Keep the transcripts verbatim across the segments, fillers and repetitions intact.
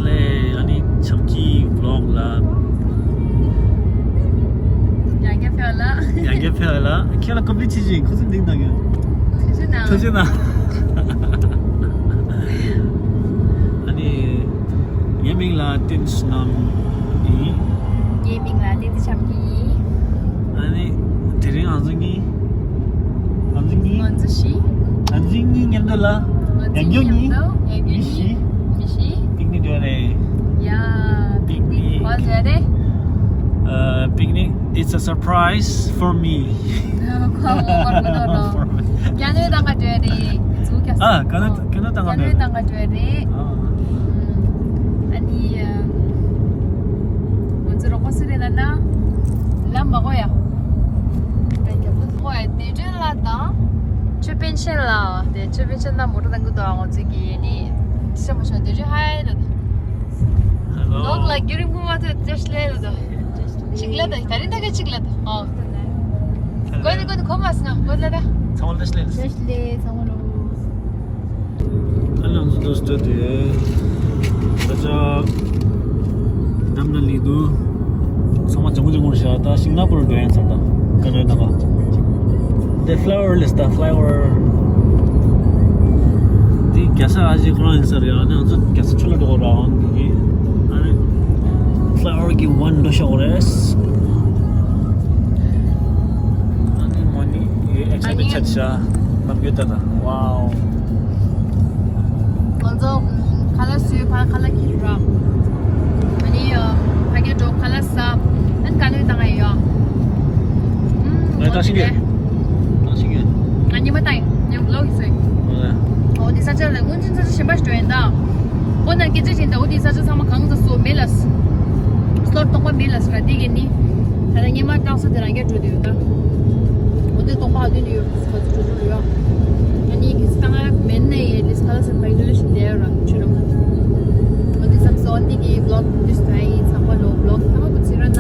ལས་ཨ་ནི་ཆབ་ཀྱི་ཝི་ལོག་ལ། ཡང་བསྐྱར་ཕེབས་ལ། ཡང་བསྐྱར་ཕེབས་ལ། ཁྱེད་ལ་ཀོ་པི་ཆི་ཆི་ཁོ་ཚོ་འདིང་དང་ཡོད། ཐུགས་རྗེ་གནང་། ཐུགས་རྗེ་གནང་། ཨ་ནི་ངའི་མིང་ལ་ཏིན་ཤི་ནམ་ཡིན། ངའི་མིང་ལ་ཏིན་ཤི་ཆབ་ཀྱི་ཡིན། ཨ་ནི་དེ་རིང་ང་ཚོ་གཉིས། ང་ཚོ་གཉིས། ང་ཚོ་བཞི། ང་ཚོ་གཉིས་མཉམ་དུ་ལ། ང་ཚོ་ཡང་བསྐྱར་གཉིས། མཉམ་དུ་ཡང་བསྐྱར་མི་བཞི། གཉིས། མི་བཞི། པིག་ནིག་འགྲོ་རེད། ཡ། པིག་ནིག། ག་པར་འགྲོ་རེད། ཨ། picnic, it's a surprise for me. ཁོ་མོ་མར་མི་འགྲོ་རོ། ཀྱ་ནོའི་ཏང་ག་འགྲོ་རེད། ཛུ་ཀྱ་ཨ། ཀ་ནོ་ཀྱ་ནོའི་ཏང་ག་འགྲོ་རེད། ཀྱ་ནོའི་ཏང་ག་འགྲོ་རེད། ཨ། ཨ་ནི་ང་ཚོ་རོགས་པ་སུ་རེད་ལབ་ན། ལམ་མ་གོ་ཡ། ཨོ་ཡ། དེ་ཀྲེན་ལགས་དང་། ཆོས་པན་ཆེན་ལགས། དེ་ཆོས་པན་ཆེན་ལགས་མོ་ཊ་བཏང་གི་འདུག་ང་ཚོ་གི་ནི། ཤ་མ་ཤ་དེ་ཆོས་ཧའེ་ལ། ཧེ་ལོ། ལོག་ལ་རྒྱུན་རིང་པོ་མ་ཐོས་བཀྲ་ཤིས་བདེ་ལེགས་ལ། གཅིག་ལ་ད་ད་རིང་ད་ག་གཅིག་ལ་ད། ཨོ། གོ་ནི་གོ་ནི་གོ་མ་སོང་ང་གོ་ལ་ད། ཚང་མ་བཀྲ་ཤིས་བདེ་ལེགས། བཀྲ་ཤིས་བདེ་ལེགས་ཚང་མ་ལོ། ཨ་ནི་ང་ཚོ་འདུག་སྟེ་དེ། ད་ཆ་འགྲམ་ན་ལི་འདུག་ཚང་མ་ལྗང་ཁུ་ལྗང་ཁུ་རེད་ཤག་ད་ཤིང་ནག་པོ་རུ་འགྲོ་ཡ་ཡིན་ས། ད་ཀ་ནོའི་ཏང་ག་དེ་ཕ་ལའི་ཝར་ལས། ད་ཕ་ལའི་ཝར་དེ་རྒྱ་ས་ཨ་ཅེ་ཁོ་རང་ཡིན་ས་རེད། ཨ་ནི་ང་ཚོ་རྒྱ་ས་ཆུ་ལ་འགྲོ་ར་འོང་གི། ཨ་ནི་ཕ་ལའི་ཝར་གི་ཝན་འགྲོ་ཤོག་རེད། ཨ་ནི་མོ་ནི་ཡོད་ཨེག་སའི་ཊེཌ་ཆགས་ཤག་ལམ་ཡོད་ད་ད། ཝའོ། ང་ཚོ་ཁ་ལག་བཟོས། ཕར་ཁ་ལག་འཁྱེར་ར། ཨ་ནི་ཕ་གིར་འགྲོ། ཁ་ལག་ཟ། ཨ་ནི་ཀ་ནོའི་ཏང་ག་ཡོད། ང་ཏང་ཤིང་གི། ཏང་ཤིང་གི། ང་ཉི་མ་ཏང་ཡིན། ཉི་མ་ལོག་ཡིན་ཟེར། ཨོ་དེ་ས་ཆ་ལ་སྔོན་ཆད་ས་ཆ་གཞན་པ་ཞིག་འགྲོ་ཡིན་ད། ཁོ་ན་སྐད་ཆ་བྱིན་ད། འོ་དེ་ས་ཆ་ཚང་མ་གང་ཚ་སོ་མེད་ལ། སོར་སྟོང་པ་མེད་ལ་ཟེར་ར། དེ་གི་ནི། ད་ལྟ་ཉི་མ་ཏང་ས་དེ་རང་རྒྱ་འགྲོ་དུས་ད། འོ་དེ་སྟོང་པ་ཧ་དུས་ནི་ཡོད། ཁོ་ཚོ་འགྲོ་འགྲོ་ཡོད། ཨ་ནི་གི་སྟངས་ཡག་མེད་ནའི་ལིས་ཁ་ལ་སར་བའི་ལུ་ལུ་ཞིག་ལས་ར་ཆུ་ར་མ། འོ་དེ་བསམ་སོང་། འདི་གི་ཝི་ལོག་འདི་སུ་ཡིན་ཚང་མ་ལོ་ཝི་ལོག་ཚང་མ་པོ་ཚི་ར་ན།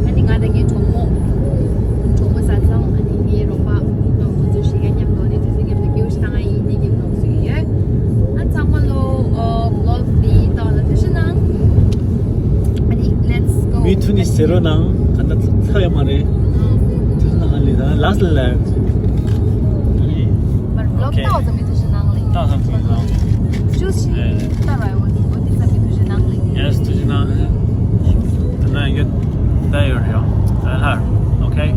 ཨ་ནི་ང་དང་ངའི་གྲོགས་མོ། གྲོགས་མོ་བཟའ་ཚང་། ཨ་ནི་ངའི་རོགས་པ། ཁོང་ཚོ་ཞིག་ག་མཉམ་དུ་ནི་དུས་ཚོད་མཉམ་དུ་སྐྱིད་པོ་ཞིག་བཏང་ཡ་ཡིན། འདི་གི་ཝི་ལོག་བཟོ་གི་ཡོད། ཨ་ཚང་མ་ལོ་ཝི་ལོག་འདི་ཏང་ལ་ཐུགས་རྗེ་གནང་། ཨ་ནི་let's go། མི་ཐུག་ནི་ཟེར་རོ་ནང་ག་འདྲ་ཚ་ཡོད་མ་རེད། ཐུགས་རྗེ་གནང་། ཨ་ནི་ད་ལ་སི་ལ་ལ། ཨ་ནི་མར་ཝི་ལོག་ཨོ་ཁེ། ཏང་ཙམ་མི་ཐུགས་རྗེ་གནང་ལེ། ཏང་ཙམ་ཐུགས་རྗེ་གནང་། ཞུ་ཞིག་ཨེ། ཏང་ར་ཡོད་འོ་དེ་ཙམ་མི་ཐུགས་རྗེ་གནང་ལེ། ཡེས་ཐུགས་རྗེ་གནང་། ད་ན་ཡོད་ད་ཡོད་རེད་ཡ། ད་ལྷར་ཨོ་ཁེ།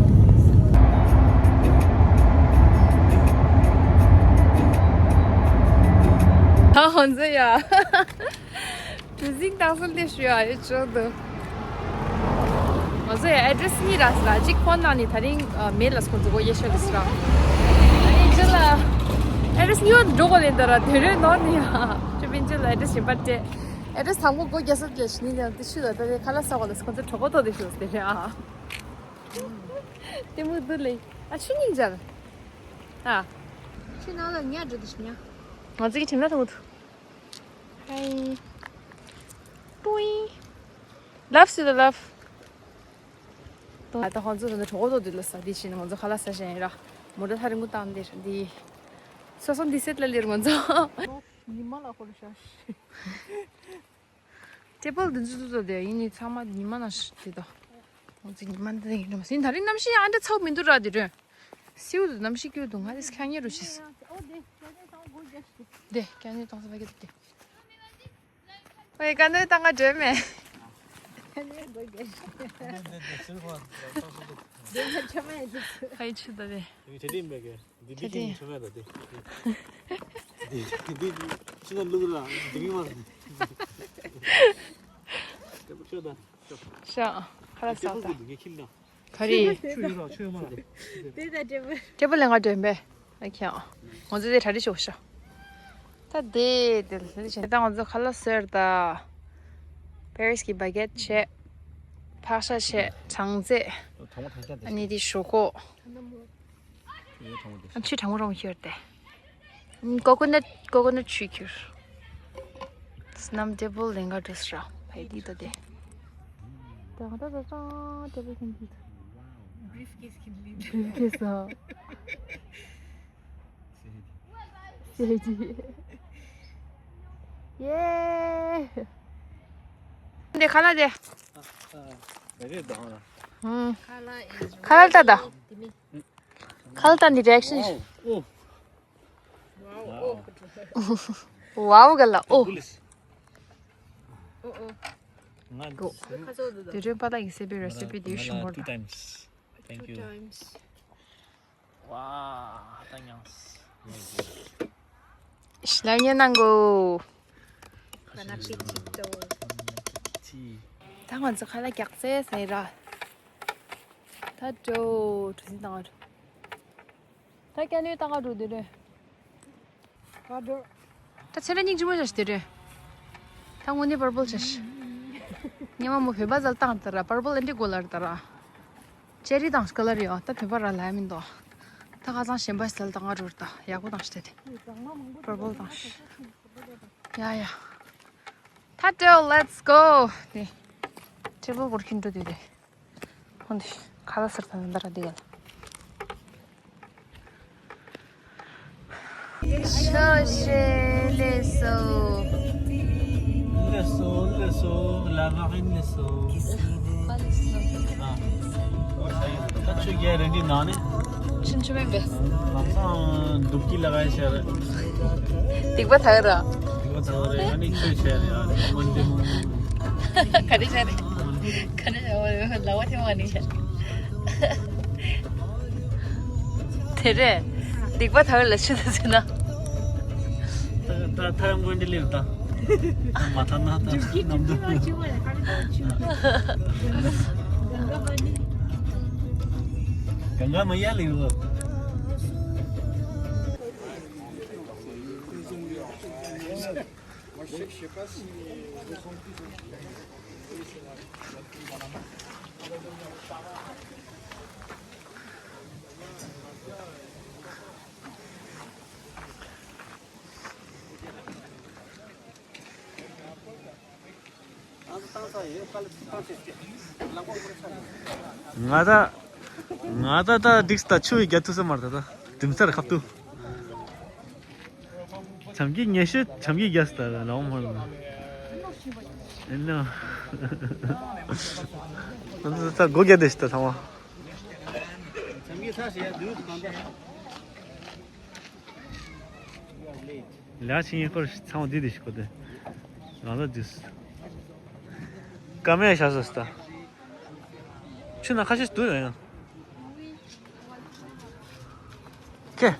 ད་ཧོན་ཟེ་ཡ། གྲུ་གཟིངས་བཏང་སོང་སྟེ་ཞུ་ཡ་ཡོད་ཆོག་འདུག་ང་ཚོ་ཡ་ཨེ་ཌི་རེ་སི་གཉིས་རག་སོང་ར། གཅིག་ཕོན་ནང་ནས་ད་རིང་མེད་ལ་ཁོང་ཚོ་གོ་ཡེ་ཤོ་རེད་ཟེར་ར། ཨ་ནི་ཅི་ལ་ཨེ་ཌི་རེ་སི་གཉིས་པ་འགྲོ་དགོས་ལེན་ད་ར། དེ་རེད་ནོར་ནི་ཡ། ཅི་པིན་ཅི་ལ་ཨེ་ཌི་རེ་སི་གཞན་པ་སྤྲད། ཨེ་ཌི་རེ་སི་དང་པོ་སྒོ་རྒྱག་ས་དེ་ལ་ཞི་ནི་དང་དེ་ཤུ་ལ་ད་དེ་ཁ་ལག་ཟ་བ་ལ་ཁོང་ཚོ་གྲོད་ཁོག་ལྟོགས་དེ་ཤུ་དེ་རེད་ཨ། དེ་མོ་འདུག་ལེ། ཨ་ཆུ་སྙིང་རྗེ་ལ། ཨ། ཆུ་ནང་ལ་ཉ་འགྲོ་དེ་ཤི་ཉ། ང་ཚོ་གི་ཁྲིམས་ལ་ཐུག་ཐུག Hi. Bye. Love to the love. ད་ལྟ་ཁོང་ཚོ་ད་ལྟ་གྲོད་ཁོག་ལྟོགས་དུས་ལ་ཟ་དེ་བྱས་ནས་ང་ཚོ་ཁ་ལག་ཟ་བཞིན་ཡིན་ར། མོ་ཊ་ཐག་རིང་པོ་བཏང་དེ་ར་འདི། སོ་སོ་འདི་སེད་ལ་ལེར་ང་ཚོ། ཉི་མ་ལ་ཁོ་རུ་ཤ་ཤི། ཊེ་བལ་འདི་ཚོ་ཚོ་དེ་ཡིན་ནི་ཚང་མ་ཉི་མ་ན་ཤི་དེ་དོ། ང་ཚོ་ཉི་མ་འདི་ཡིན་ར་མ་ཟིན། ད་རིང་གནམ་གཤིས་ཡང་ཨ་འདྲ་ཚ་པོ་མི་འདུག་ར་དེ་རེད། སེའུ་དུ་གནམ་གཤིས་སྐྱོ་འདུག་ང་རེས་ཁྱང་ཉེ་རུ་ཤི། དེ་ཁྱང་ཉེ་གཏོང་ས་ཕ་གི་དེ། ཨོའི་ཀ་ནོའི་ཏང་ག་འགྲོས་མེད། ཁ་ཡི་ཆུ་ད་དེ། དེ་དེ་ཡིན་པས་གི། འདི་འདི་ཁྱིམ་ཆུ་མེད་ད་དེ། འདི་འདི་ཕྱི་ན་ལུག་ལ་འདི་མི་མ་རེད། དེ་པོ་ཆོད་ད། ཤ། ཁ་ལག་ཟ་ད། དེ་པོ་འདི་ངའི་ཁྱིམ་ན། ག་རེ། ཆུ་ཡོད་ར་ཆུ་ཡོད་མ་རེད། དེ་ད་ཊེ་བལ། ཊེ་བལ་ལེན་ག་འགྲོས་མེད། ཨ་ཁྱང་། ང་ཚོ་དེ་གྲ་སྒྲིག་ཞོག་ཤོག་ད་དེ་དེ་ལ་ད་ང་ཚོ་ཁ་ལག་ཟོས་ད། པེ་རིས་ཀྱི་བྷ་གེད་བྱས། ཕག་ཤ་བྱས། གྲང་ཚལ། ཨ་ནི་དེ་ཞོག་ཁོག་ཨ་ཆུ་གྲང་མོ་རོང་ཁྱེར་ཏེ། ཀོ་ཀོ་ནཊ་ཀོ་ཀོ་ནཊ་ཆུ་ཁྱེར། སྣམ་ཊེ་བལ་ལེན་ག་འགྲོས་ར། ཕ་ཡི་དེ་ད་དེ། ད་ད་ད་ད་ཊེ་བལ་ཁྱེར་གྱི། བྷི་རིཕ་ཀེས་ཁྱེར་ལི། བྷི་རིཕ་ཀེས་ཨ། སེ་ཧེ་ཇི། ཡེ། འདི་ཁ་ལག་དེ། ཨུམ། ཁ་ལག་ལྟ་ད། ཁ་ལག་ལྟ་འདི་རི་ཨེག་ཤན། ཝའོ་ག་ལ་ཨོ། ང་དུ་རེན་པ་ལགས་ཀྱི་སེ་པི་རེ་སི་པི་དེ་ཞུ་མོར་ད། Thank you. ཝ། ད་ཉམས། ཤི་ལ་ཉན་ནང་གོ། Bon appétit. ད་ང་ཚོ་ཁ་ལག་རྒྱག་ཚེ་ཟེར་ར། ད་འགྲོ་གྲུ་སིན་བཏང་ང་འགྲོ། ད་ཀྱ་ནུས་བཏང་ང་འགྲོ་དེ་རེད། ད་ཚེ་རིང་སྙིང་རྗེ་མོ་བྱ་ཞིག་དེ་རེད། ད་དངོས་གནས་པར་པལ་བྱ་ཞིག་ཉི་མ་མོ་བོད་པ་ཟལ་བཏང་ད་ར་པར་པལ་ཨེ་འདྲ་གོ་ལར་ད་ར། ཅེ་རི་དང་ཀ་ལར་ཡོད། ད་བོད་པ་ར་ལ་ཡ་མིན་འདུག་ད་ཁ་སང་གཞན་པ་ཟལ་བཏང་ང་འགྲོ་ར་ད་ཡག་པོ་དང་ཞིག་དེ་དེ། པར་པལ་དང་ཞིག་ཡ་ཡ། ད་འགྲོ་let's go དེ། ཊེ་བལ་བོར་ཁྱིམ་འགྲོ་དེ་དེ། ཧོན་དེ། ཁ་ལག་ཟེར་ཐང་འདི་ར་འདི་ག་ལ། ཤ་ཤེ་ལེ་སོ། ལེ་སོ་ལེ་སོ། La marraine ལེ་སོ། ཨ། ད་ཆུ་རྒྱ་རེ་འདི་ནང་ནས། ཆུན་ཆུ་མེད་པས། ལམ་སང་འདུག་གི་ལ་ག་ཤ་རེ། སྡིག་པ་ཐག་ར། སྡིག་པ་ཐག་རེ། ཨ་ནི་ཆུ་ཤ་རེ། ཨ་ནི་མོན་དེ་མོ། ག་རེ་ཤ་རེ། ག་རེ་ཤ་རེ། ལ་བ་ཐེ་མ་ནི་ཤ། དེ་རེད། སྡིག་པ་དག་ལ་ཆུ་དང་ཟེར་ན། ད་ད་ཐར་མགོན་འདི་ལེབ་ད། མ་ཐར་ན་ད་ནམ་དུ། གང་ག་མ་ཡ་ལེབ། ང་ད་ང་ད་ད་འགྲིགས་ད་ཆུ་ཡི་རྒྱ་ཐུ་ས་མར་ད་ད་དིམ་སར་ཁབ་ཏུ། བྱམས་ཀྱི་ཉེ་ཤོས་བྱམས་ཀྱི་རྒྱ་སྟ་ལའོ་མར་ལ། ཨེ་ནོ། ད་སྒོ་རྒྱ་དེ་ཤི་ད་ཚང་མ། ལ་ཕྱིན་ཡིན་སྐོར་ཚང་མ་འདི་འདི་ཞིག་གོ་དེ། རང་ལ་འདུས། ཀ་མེད་ཤ་ཟ་སྟ། ཆུ་ན་ཁ་ཤས་འདུག་ཡང་ཡང་། ཁེ།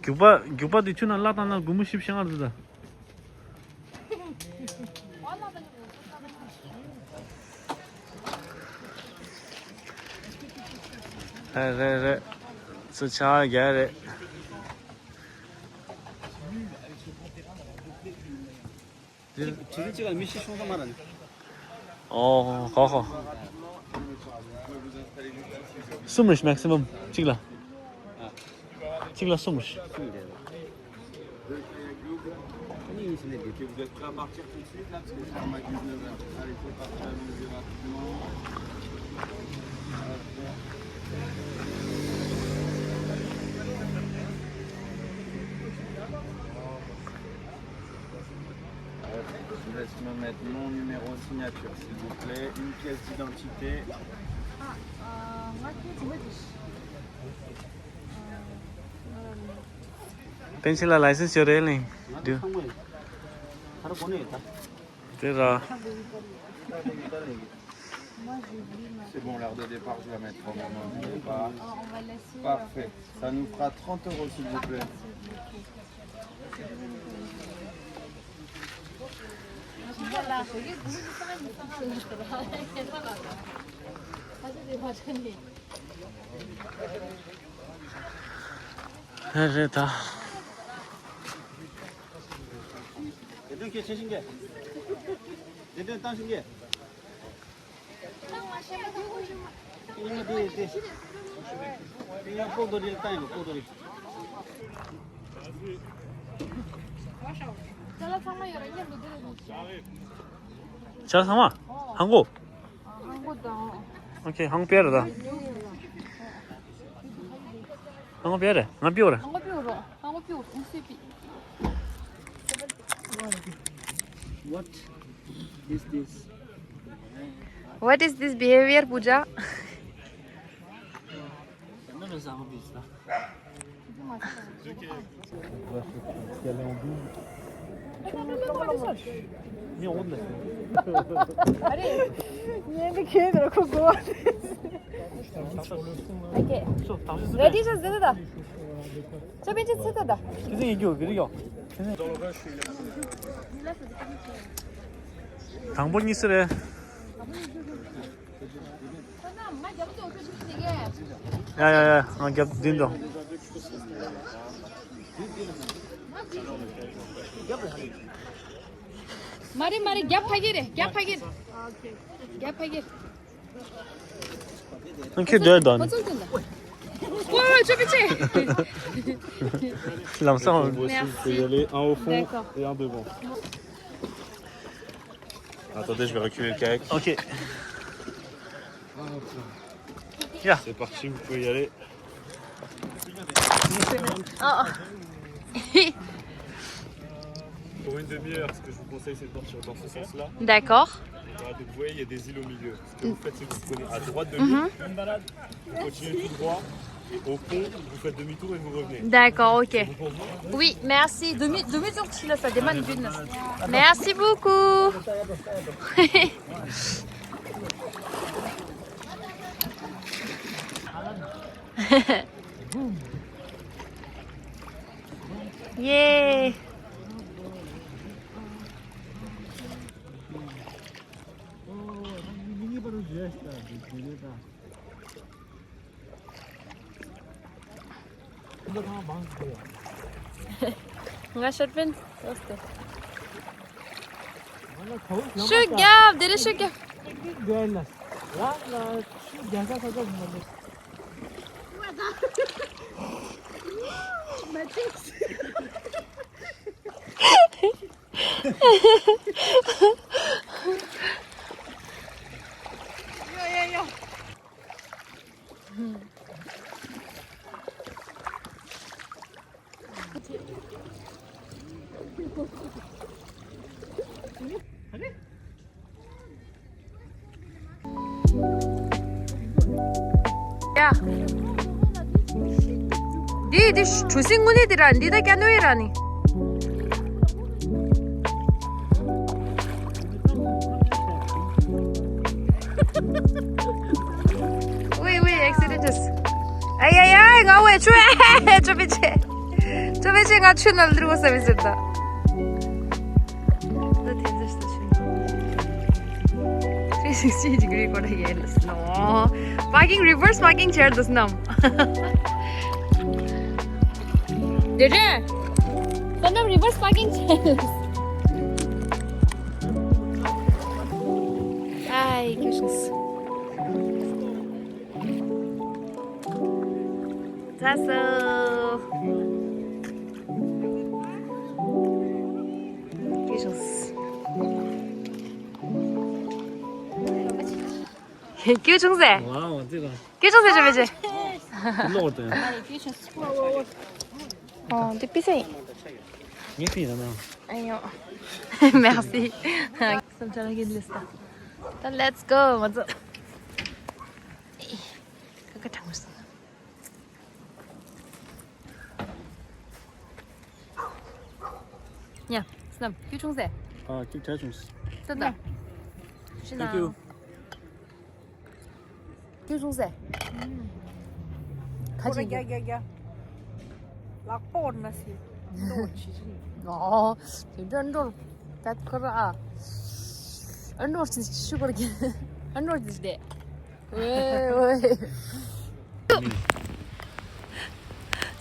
རྒྱུག་པ་རྒྱུག་པ་དེ་ཆུ་ན་བླ་བཏང་ན་སྒོར་མོ་བཞི་བཅུ་ཞེ་ལྔ་འདུག་ད། རེད་རེད་རེད། སུ་ཆ་རྒྱ་རེད། དེ་དེ་གཅིག་ལ་མི་ཤི་སོང་ཙང་མ་ར་ནི། ཨོ་ཧོ་ཧོ། གསུམ་རེད་maximum གཅིག་ལ། གཅིག་ལ་གསུམ་རེད། Vous êtes prêts à partir tout de suite là, parce que c'est à dix-neuf heures. Allez, faut partir, allons-y rapidement. Je vous laisse me mettre mon numéro de signature, s'il vous plaît, une pièce d'identité. ཨ། ཨ། ང་ཁྱེད་ཀྱི་མི་དེ། ཨ། ཨ། པེན་སི་ལ་ལའི་སེན་སི་ཡོད་རེད་ལིང་། དུ། དེ་ར། C'est bon, l'heure de départ, je vais mettre mon nom de départ. Parfait. Ça nous fera trente euros, s'il vous plaît. རེད་ད། དེ་དོན་ཁྱེད་ཆེ་ཤིང་གེ། དེ་དོན་བཏང་ཤིང་གེ། ཅ་ལག་ཚང་མ་ཡོད་རེད། ཅ་ལག་ཚང་མ། ཧང་གོ། ཧང་གོ་དང་། ཨོ་ཁེ། ཧང་པེ་ར་ད། ཧང་པེ་ར། ང་པེ་ར། ཧང་གོ་པེ་ར། ཧང་གོ་པེ་ར། ཨུ་སི་པི། What is this? What is this behavior, Pooja? Ready, just did it. ཁྱེད་ཚོ་ཡིན་རྒྱུ་གི་རིགས་ཡོད། དང་པོ་གཉིས་སུ་རེད། ཡ་ཡ་ཡ། ང་རྒྱབ་འདི་འགྲོ། མ་རེད་མ་རེད། རྒྱབ་ཕ་གི་རེད། རྒྱབ་ཕ་གི་རེད། རྒྱབ་ཕ་གི་རེད། ཁྱེད་འདོད་དོན། ཁོ་ཚོ་འདི་འདྲ། ཨོ་ཅོ་པི་ཅེ། ལམ་སང་། Merci. Vous pouvez y aller, un au fond, d'accord, et un devant. Attendez, je vais reculer le kayak. Ok. Yeah. C'est parti, vous pouvez y aller. Oh. Pour une demi-heure, ce que je vous conseille, c'est de partir dans ce sens-là. D'accord. Voilà, donc vous voyez, il y a des îles au milieu. Ce que vous faites, c'est que vous prenez à droite de l'île, vous continuez tout droit, et au pont, vous faites demi-tour et vous revenez. D'accord, ok. C'est bon pour vous ? Oui, merci. Demi, demi-tour, tu laisses ça, des mains vides. Merci beaucoup. Yeah. ང་ཤར་པན་ཟོས་ཏེ། ཤུགས་རྒྱབ། དེ་རིང་ཤུགས་རྒྱབ། ཡ། འདི་འདི་གྲུ་གཟིངས་དངོས་གནས་འདི་ར། འདི་ད་ཀ་ནོ་ཡི་ར་ནི། ཝེ་ཝེ། ཨེག་སི་ཌེན་ཊི། ཨ་ཡ་ཡ། ང་ཝེ་ཆུ། ཆུ་པི་ཆེ། ཆུ་པི་ཆེ། ང་ཆུ་ནང་ལ་འདུག་ས་མི་ཟེར་ད། ད་དེ་ཚོ་ཞིག་ཆུ། three sixty degree ཀོ་ད་ཡེ་ལ་སྣོ། པར་ཀིང་། རི་ཝར་སི་པར་ཀིང་བྱས་འདུག་སྣམ། དེ་རེད། ད་ནམ་རི་ཝར་སི་པར་ཀིང་བྱས། ཨའི་ཀྱུ་ཤུས། ཚ་སོ། ཀྱུ་ཤུས། ཀྱུ་ཆུང་ཟེ། ཝའོ། འདི་ལ། ཀྱུ་ཆུང་ཟེ་ཆུ་པི་ཆེ། ལོག་དང་། ཨོ། འདི་པི་ས་ཡིན། ངས་པི་ཡིན་ན། ཨ་ཡོ། མེར་སི། སམ་ཆ་ལ་གི་ལིས་ད། ད་let's go མ་ཚོ། ཀ་ཀ་དྲང་མོ་སོང་། ཡ། སྣམ། ཀྱུ་ཆུང་ཟེ། ཨ། ཀྱུ་ཆུང་ཟེ། ད་ད། ཤི་ན། Thank you. ཀྱུ་ཆུང་ཟེ། ཁ་ཅིག་རྒྱ་རྒྱ་རྒྱ། ལག་པ་འོར་ན་སི། འགྲོ་ཆི་ཆི། ཨོ། དེ་འགྲོ་འགྲོ། ད་ཁོ་ར་ཨ། ཨ་འགྲོ་ཆི་ཆི་ཤུ་གོར་གི། ཨ་འགྲོ་ཆི་དེ། ཝེ་ཝེ།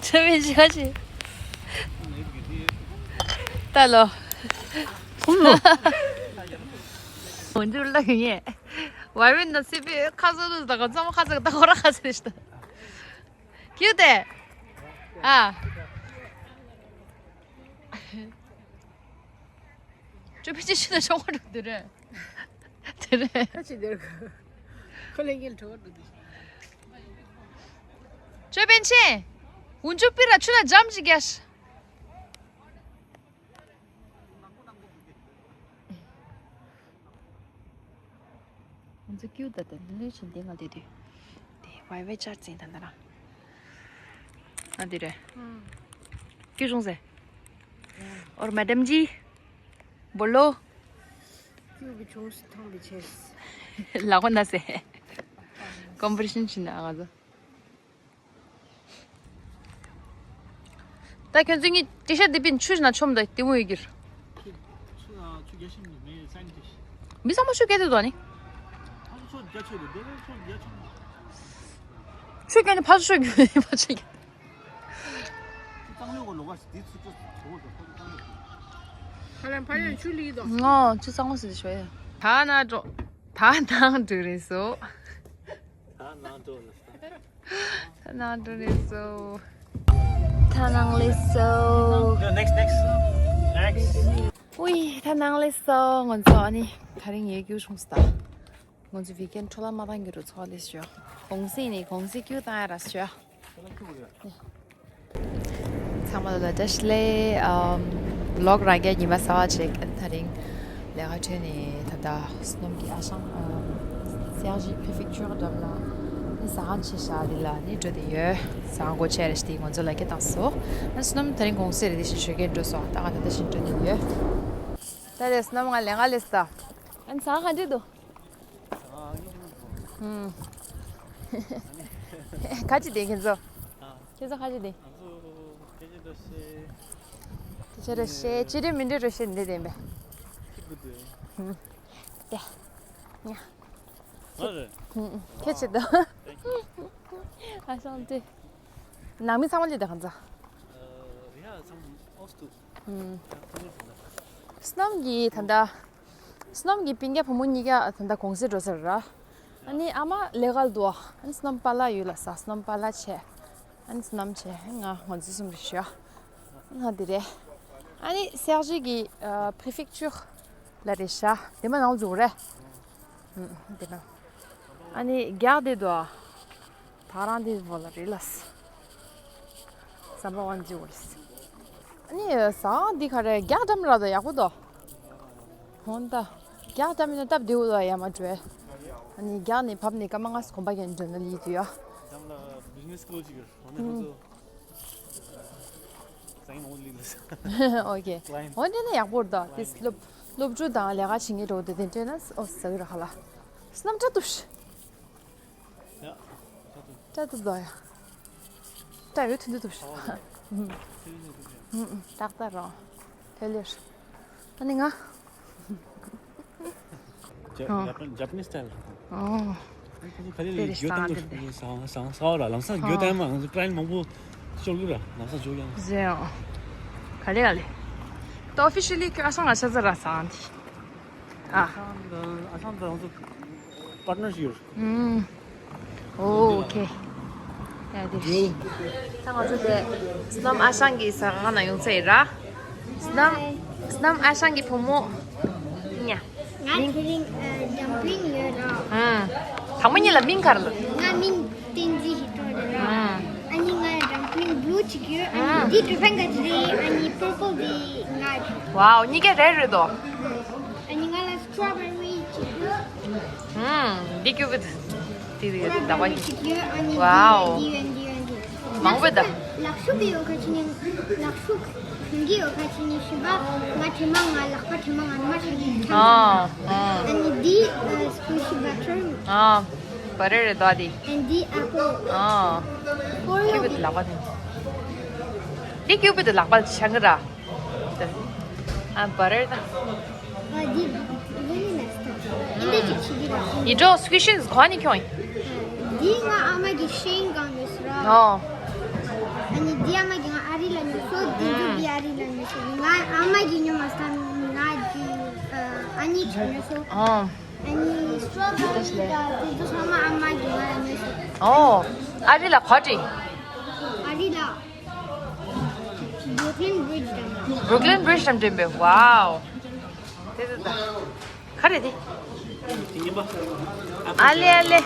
ཆུ་པི་ཆེ་ཁ་ཅིག་ད་ལོ། འོན་ཏེ་ལ་ཡིན། ཝའི་ཝིན་ན་སི་པི་ཁ་སོ་དུ་ད་ག་ཙམ་ཁ་ཚ་ད་ཁོ་ར་ཁ་ཚ་རེ་ཤི་ད། ཁྱེད་དེ། ཨ། ཅོ་པི་ཅི་ཤི་ན་ཤོང་བ་འགྲོ་དེ་རེད། དེ་རེད། ཁ་ཅིག་དེར་ཁོ་ལེ་ངེལ་འགྲོ་བ་འགྲོ་དེ། ཅོ་པན་ཆེ། འུན་ཅུ་པི་ར་ཆུ་ན་འཇམ་ཅིག་རྒྱས། ཀྱུ་ད་ད་ལུས་ཆེན་དེ་ང་དེ་དུས། དེ་ཝའི་ཝའི་ཅར་ཙིང་ད་ད་རང་། ང་དེ་རེད། ཀྱུ་བྱུང་ཟེ། और मैडम जी बोलो। ཀྱུ་བྱུང་ཐང་བི་ཆེས། ལ་ཁོ་ན་ཟེ། ཀོམ་པི་ཊི་ཤན་ཕྱིན་ན་ང་ཚོ། ད་ཁྱོད་ཚོ་གཉིས་ཏི་ཤར་འདི་པིན་ཆུ་ཞིག་ན་ཆོམ་ད་ལྟད་མོ་ཡོད་ཀྱིར། ཆུ་ཆུ་རྒྱ་ཤིང་མེད་སན་ཏིས། མི་ཚང་མ་ཆུ་སྐད་དུ་དོ་ནི། ཆུ་རྒྱ་ཆུ་རེད་དེ་ཆུ་རྒྱ་ཆུ། ཆུ་སྐད་ནི་ཕ་ཆུ་སྐད་ཕ་ཆུ་སྐད། ཆུ་གཙང་ལོ་གོ་ལོ་ག་དེ་ཆུ་ཆུ་ཆུ་ཆུ་གཙང་ལོ། ཕ་ལན་ཕ་ལན་ཆུ་ལི་དོ། ང་ཆུ་གཙང་མོ་ཟེར་ཤོ་ཡ། ད་ན་འགྲོ། ད་ནང་འགྲོ་རེད་སོ། ད་ནང་འགྲོ་ལ་ས། ད་ནང་འགྲོ་རེད་སོ། ད་ནང་ལས་སོ། Next, next, next. ཨུའི་ད་ནང་ལས་སོ། ང་ཚོ་ཨ་ནི་ད་རིང་ཡེ་རྒྱུ་བྱུང་སྟ། ང་ཚོ་ཝི་ཀེན་འཕྲོ་བརླག་མ་བཏང་གི་རུ་ཚོགས་ལས་ཤོ། གུང་སེང་ནས་གུང་སེང་སྐྱུག་བཏང་ཡ་ར་ཤོ། ཚང་མ་ལ་བཀྲ་ཤིས་བདེ་ལེགས། ཨམ། ལོག་རང་རྒྱལ་ཉི་མ་གསར་པ་ཅིག་ད་རིང་ལས་ཀ་ཐོན་ནས་ད་ལྟ་སྣུམ་གྱི་ཨ་ཞང་། ཨམ། སེར་བྱེས་པི་རི་ཕེག་ཅར་འགྲམ་ལ་ནི་ཟ་ཁང་ཆེ་ཤ་འདི་ལ་ནི་འགྲོ་བསྡད་ཡོད། ཟ་ཁང་སྒོ་ཕྱེ་རེ་ཞིག་ང་ཚོ་ལ་སྐད་བཏང་སོང་། ཨ་སྣུམ་ད་རིང་གུང་སེང་རེད། དེ་བཞིན་ཞོགས་ཀས་འགྲོ་སོང་། ད་ང་ད་ལྟ་བཞིན་འགྲོ་བསྡད་ཡོད། ད་རེས་སྣུམ་ང་ལས་ཀ་ལས་སོང་། ཨ་ནི་ཟ་ཁང་ག་འདྲ་འདུག་ཨ། ག་ཅི་དེ་ཁྱེད་ཚོ། ཨ། ཁྱེད་ཚོ་ག་ཅི་དེ། ང་ཚོ་སྐད་ཆ་འདྲ་བཤད། སྐད་ཆ་འདྲ་བཤད། ཅི་རེད་མི་འདྲ་འདྲ་བཤད་འདི་དེ་མེད། ཁྱེད་ཀྱི་དེ། ཧུམ། དེ། ཉ། ང་རེད། ཧུམ། ཁྱེད་ཅི་དང་། Thank you. ཨ་ཤང་དེ། ནང་མི་ཚང་མ་ལས་དེ་གང་ཚ། ཨ། ཡ་ཚང་མ་ཨོ་སྟུ། ཧུམ། ཡ་ཚང་མ་ལས་དེ། སྣམ་གྱི་ད་ལྟ། སྣམ་གྱི་སྤུན་ཀྱག་བུ་མོ་གཉིས་ཀ་ད་ལྟ་གུང་སེང་འགྲོ་ཟེར་ར། ཨ་ནི་ཨ་མ་ལས་ཀ་ལ་འདུག་ཨ་ནི་སྣམ་པ་ལགས་ཡོད་ལ་ས་སྣམ་པ་ལགས་བྱས། ཨ་ནི་སྣམ་བྱས་ང་ང་ཚོ་གསུམ་རེད་ཤག་ང་འདི་རེད། ཨ་ནི་སེར་བྱེས་ཀྱི་ཨ་པི་རི་ཕེག་ཅར་ལ་རེད་ཤག་དེ་མ་ནང་ལ་འཛུགས་རེད། ཨུ་དེ་ན། ཨ་ནི་རྒྱག་དེ་འདུག་ཨ། ད་རང་དེ་བོ་ལ་རེད་ལ་ས། ཟམ་པ་ཝན་ཇི་ཝོ་ལ་ས། ཨ་ནི་ཟ་ཁང་འདི་ག་རེ་རྒྱག་འགྲམ་ར་དང་ཡག་པོ་འདུག་ཧོན་ད། རྒྱག་འགྲམ་ཡིན་ན་སྟབས་བདེ་བོ་ལ་ཡ་མ་འགྲོ། ཨ་ནི་རྒྱག་ནས་བབས་ནས་སྐར་མ་ལྔ་གོམ་པ་རྒྱག་འགྲོ་ན་ལི་དུ་ཡ། འགྲམ་ལ་བི་ཛི་ནེ་སི་སྐུལ་ཅིག་ཡོད། འོ་ན་ཁོ་ཚོ། ཟ་ཡིན་འོང་ལི་ལ་ས། ཨོ་ཁེ། ཀླའིན། འོ་འདི་ནི་ཡག་པོ་རེད་ད། དེ་སློབ་སློབ་ཕྲུག་དང་ལས་ཀ་བྱེད་མཁན་འགྲོ་དེ་དེ་འདྲས་ན་ཨོ་ཟ་གི་ར་ཁ་ལ། སྣམ་སྐྲ་གཏུབ་ཤི། ཡ། ད་དུ། སྐྲ་གཏུབ་དོ་ཡ། སྐྲ་ཡོད་ཐུན་དུ་གཏུབ་ཤི། ཨོ་ཁེ། ཨུ་ཨུ། ཏག་ཏག་རོ། ཐལ་ལེར། ཨ་ནི་ང་། ཇ་ཨོ། ཇ་པ་ཇ་པ་ནིས་སི་ཊའིལ། ཨོ། ཁ་ལེ་ལེ་དེ་རེད་ཡོད་དམ་ས་དེ་འདྲ། ས་ས་ས་ལ་ལམ་སང་ཨོ། ཡོད་དམ་ང་ཚོ་ཀླའིན་མང་པོ་ཤོར་གི་ར་ལམ་སང་འཇོག་ཡང་། ཟེ་ཨོ། ག་ལེ་ག་ལེ། ད་ཨོ་ཕི་ཤལ་ལི་ཁྱོད་ཨ་ཤང་ང་ཤ་ཚ་ར་ས་ཨ་འདི། ཨ། ཨ་ཤང་དང་ཨ་ཤང་དང་ང་ཚོ་པར་ཊི་ནར་ཤིབ་ཡོད། ཨུམ། ཨོ་ཨོ་ཁེ། ཡ་དེ་རེད། ད་ང་ཚོ་དེ་སྣམ་ཨ་ཤང་གི་ཟ་ཁང་ནང་ཡོང་ཚར་ཡིན་ར། སྣམ་སྣམ་ཨ་ཤང་གི་བུ་མོ། ཉ། ང་དེ་རིང་ཨ་ཌམ་པ་ལིང་ཡོད་ར། ཨུམ། དང་པོ་ཉིད་ལ་མིང་ག་རེ་ལབ། ང་མིང་བསྟན་འཛིན་ཞིག་བཏགས་ཡོད་ར། ཨུམ། ཨ་ནི་ང་ཌམ་པ་ལིང་བྷུ་ལུ་གཅིག་ཡོད། ཨ་ནི་ཨུམ། འདི་ཀྲུ་ཕན་ག་ཅི་རེད། ཨ་ནི་པར་པལ་འདི་ང་རེད། ཝའོ་གཉིས་ཀ་རེད་རེད་དོ། ཨ་ནི་ང་ལ་སི་ཊོ་བེ་རི་གཅིག་ཡོད། ཨུམ། འདི་ཀྱུ་བིད། དེ་དེ་ད་བ་ཡིན། ཝའོ། མང་པོ་ད། ལག་ཤུབས་ཡོད་ཁ་ཅིག་ནི་ལག་ཤུབས་གང་གི་ཡོད་ཁ་ཅིག་ནི་ཤི་བ་ང་དྲི་མ་ང་ལག་པ་དྲི་མ་ང་མ་ཆག་གི་ཨ་ཨ། ཨ་ནི་འདི་སྐུ་ཤི་བ་ཁྲོམ། ཨ། བ་རེ་རེ་ད་དེ། ཨ་ནི་འདི་ཨ་པོ། ཨ། ཀོ་རི་ཡོ་གི། ལག་པ་དེ། འདི་ཀྱུ་བིད་ལག་པ་ཆག་གི་ར། ཨ་བ་རེ་ད། ཨ་འདི་ལི་ལི་ནས་ད། འདི་ཅིག་ཆི་གི་ར། ཡི་འགྲོ་སི་ཀུ་ཤན་གོ་ནི་ཁྱོང་ཡིན། འདི་ང་ཨ་མ་གི་ཤེན་གང་ནས་ར། ཨོ། ཨ་ནི་འདི་ཨ་མ་གི་ང་ཨ་རི་ལ་ཉོས་སོ། འདི་ཚོ་འདི་ཨ་རི་ལ་ཉོས་སོ། ང་ཨ་མ་གི་ཉོ་མ་སྟན་ང་གི་ཨ་ནི་ཆ་ཉོས་སོ། ཨོ། ཨ་ནི་སི་ཊོ་བེ་རི་དང་དེ་ཚོ་ཚང་མ་ཨ་མ་གི་ང་ལ་ཉོས་སོ། ཨོ། ཨ་རི་ལ་ག་པར་འགྲིམ། ཨ་རི་ལ། Brooklyn Bridge འགྲིམ་པས། ཝའོ། དེ་དེ་ད། ག་རེ་དེ། ཨ་ལེ་ཨ་ལེ།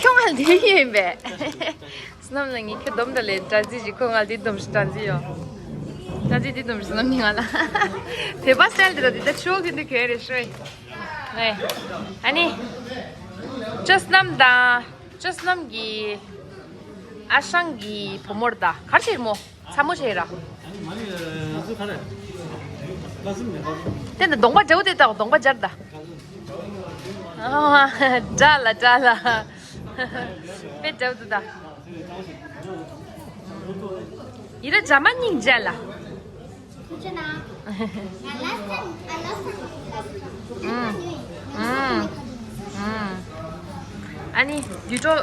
ཁྱོད་ང་ལ་དེ་ཡིན་པས། སྣམ་ལ་ངས་ཁྱོད་སྡོམ་ད་ལས་དྲ་ཚིགས་ཀྱི་ཁོ་ང་ལ་དེ་སྡོམ་ཞིག་དྲ་ཚིགས་ཡོད། དྲ་ཚིགས་དེ་སྡོམ་ཞིག་སྣམ་ནི་ང་ལ། དེ་པ་སི་ཊལ་དེ་ད་དེ་ད་ཆོག་གི་འདུག་གས་རེ་ཤོད། ཨ་ནི། ཅོ་སྣམ་དང་། ཅོ་སྣམ་གྱི་ཨ་ཞང་གི་བུ་མོར་ད་གར་ཆེར་མོ་ཚ་མོ་ཆེ་ར། དེ་ནི་གདོང་པ་འཇའ་བོ་དེ་ད་གདོང་པ་འཇར་ད། འདྲ་ལ་འདྲ་ལ། དཔེ་འཇའ་བོ་དེ་ད། ཡི་ར་འཇའ་མ་སྙིང་རྗེ་ལ། ཨུམ། ཨུམ། ཨུམ། ཨ་ནི་ཡུ་ཊུབ་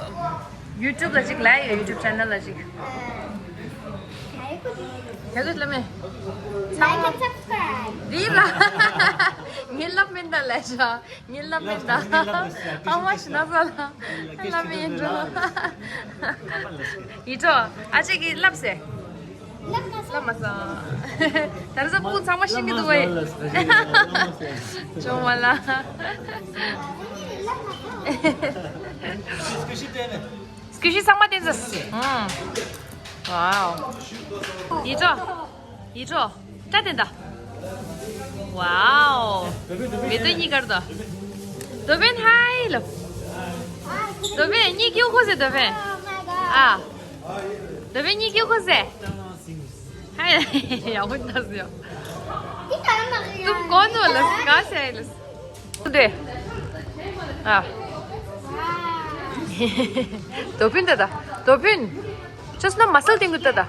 ཡུ་ཊུབ་ལ་ཅིག་ལབ་ཡོད། ཡུ་ཊུབ་ཆེ་ནལ་ལ་ཅིག་ཡ་གི་ལ་མེ། Like and subscribe. འདི་ལ། ངའི་ལབ་མིན་ད་ལས་ཤ། ངའི་ལབ་མིན་ད། ཨ་མ་ཤི་ན་ས་ལ། ལབ་མིན་འགྲོ། ཡི་ཊོ། ཨ་ཅེ་གི་ལབ་སེ། ལབ་མ་སོང་། ད་རེས་སྤུ་གུ་ཚང་མ་ཤེས་ཀྱི་འདུག་བས། ཅོ་མ་ལ། སྐུ་ཞིག་ཚང་མ་བསྟན་ཟེར། ཨང་། ཝའོ། ཡི་ཏྲོ། ཡི་ཏྲོ། སྐྲ་བསྟན་ད། ཝའོ། མེ་ཏོག་གཉིས་ཀར་ད། དོ་བན་ཧའི་ལབ། དོ་བན་གཉིད་སྐྱིད་ཁོ་ཟེར་དོ་བན། ཨ། དོ་བན་གཉིད་སྐྱིད་ཁོ་ཟེར། ཧའི། ཡག་པོ་ལྟ་ཟེར། ཏུམ་གོ་ནོ་ལ་ག་ཟེར་ལ། དེ། ཨ། དོ་བན་ད་ད། དོ་བན། ཅོ་སྣམ་མ་སལ་ཏིང་གུ་ད་ད། ད་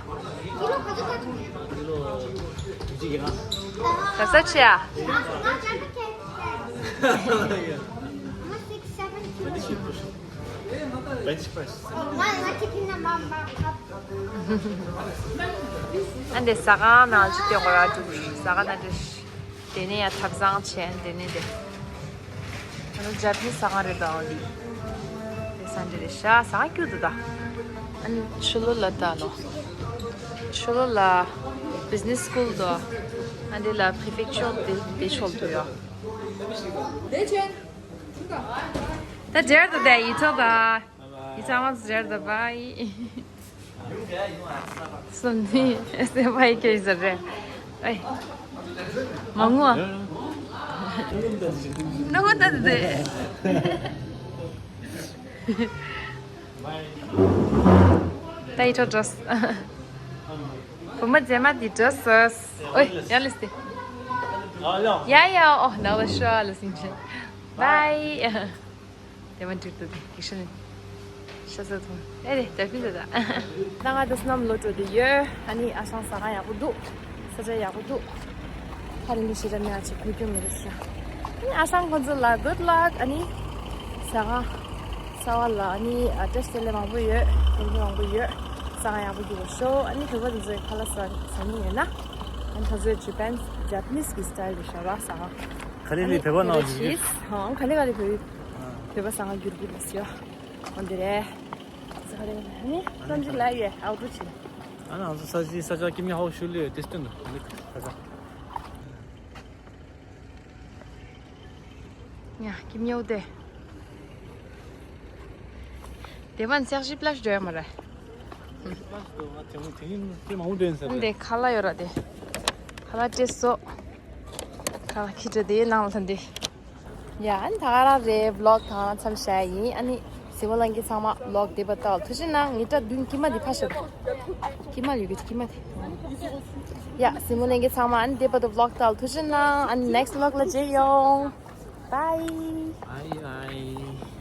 ས་ཆེ་ཨ། Bench press. ཨ་འདི་ཟ་ཁང་ནང་ཅིག་སྟོན་གོ་ར་འདུག་ཟ་ཁང་ནང་དེ། དེ་ནས་ཡང་ཐབ་ཚང་བྱས། དེ་ནས་དེ། ཨ་ནི་ཇ་པ་ནི་ཟ་ཁང་རེད་དང་འདི། དེ་ས་འདི་རེད་ཤག་ཟ་ཁང་སྐྱིད་འདུག་ད། ཨ་ནི་ཕྱི་ལོགས་ལ་ད་ལོ། ཕྱི་ལོགས་ལ་business school་དོ། ཨ་འདི་ལ་prefecture་དེ་དེ་ཆོག་འདུག་ཡ། ད་ཇེར་དུ་དེ་ཡི་ཚོགས་ད། ཡི་ཚང་མ་ཇེར་དུ་བ་ཡི། སོམ་ནི་སེ་བ་ཡི་ཁྱོད་ཟེར་རེད། ཨེ། མ་ངུ་ཨ། ནུ་ངུ་ད་དེ། ད་ཡི་ཐོ་འགྲོ། བུ་མོ་རྗེས་མ་འདི་འགྲོ་སོང་། ཨོའི་ཡ་ལིས་ཏི། ཡ་ཡ་ཨོ་ན་བ་ཤོ་ལ་སིང་ཆེ། བའི། དེ་མ་འགྲིག་ཏུ་དེ་གི་ཤ་ནི། ཤ་ཟ་ཐུང་། ཨེ་རེད་དེ་ཕི་ཟ་ད། ད་ང་ད་སྣམ་ལོ་འགྲོ་དེ་ཡོད། ཨ་ནི་ཨ་ཞང་ཟ་ཁང་ཡག་པོ་འདུག་ས་ཆ་ཡག་པོ་འདུག་ཧ་རི་ལི་ཤི་ར་ནི་ཨ་ཅེ་ཁུ་ཁྱུ་མི་རུ་ཤ། ཨ་ནི་ཨ་ཞང་ཁོ་ཚོ་ལ་good luck། ཨ་ནི་ཟ་ཁང་གསར་བ་ལ་ཨ་ནི་ཨ་ཏྲེ་སི་ལེ་མང་པོ་ཡོད། ཁོ་ཚོ་མང་པོ་ཡོད། ཟ་ཁང་ཡག་པོ་རྒྱུག་པ་ཤོག་ཨ་ནི་བོད་པ་དེ་ཚོའི་ཁ་ལག་ཟ་ཟ་ནི་ཡོད་ན། ཨ་ནི་ཁོ་ཚོའི་ཇ་པན་ཇ་པ་ནིས་གི་སི་ཊལ་རེད་ཤག་ར་ཟ་ཁང་། ག་ལེ་ལེ་བོད་པ་ནང་བོད་པ་ཡོད་ཀྱི། ཧང་ག་ལེ་ག་ལེ་བོད་པ། བོད་པ་ཟ་ཁང་རྒྱུག་རྒྱུག་ལ་ཟེར་ཡོད། འོ་འདི་རེད། ཟ་ཁང་རེད་ནི་ཀྲོང་ཅིག་ལ་ཡོད་ཨའུ་ཏུ་ཆེ། ཨ་ན་ང་ཚོ་ས་ཆའི་ས་ཆ་ཀི་མི་ཧའོ་ཤུ་ལི་ཡོད་དེ་སྟོན་དུ་ནི་ས་ཆ། ཡ་ཀི་མི་ཡོ་དེ། དེ་བན་སེག་ཤི་པླ་ཤི་འགྲོ་ཡ་མ་རེད། དེ་མང་པོ་འདྲེན་ཟེར་འདི་ཁ་ལག་ཡོད་ར་དེ། ཁ་ལག་སྤྲད་སོ། ཁ་ལག་ཁྱི་འདྲ་དེ་ནང་ལ་འདི། ཡ་ཨ་ནི་ད་ག་རང་རེད། བི་ལོག་གང་མཚམས་བཞག་ཡིན། ཨ་ནི་གཟིགས་མོ་ལྷན་རྒྱས་ཚང་མ་བི་ལོག་དེ་བ་ལྟ་ཐུགས་རྗེ་གནང་། ངའི་སྐྲ་མདུན་དཀྱིལ་མ་དེ་ཕ་ཤོད། དཀྱིལ་མ་ལུས་གི་དཀྱིལ་མ་དེ། ཡ་གཟིགས་མོ་ལྷན་རྒྱས་ཚང་མ་ཨ་ནི་དེ་བ་དུ་བི་ལོག་ལྟ་ཐུགས་རྗེ་གནང་། ཨ་ནི་next vlog་ལ་མཇལ་ཡོང་། Bye. Bye bye.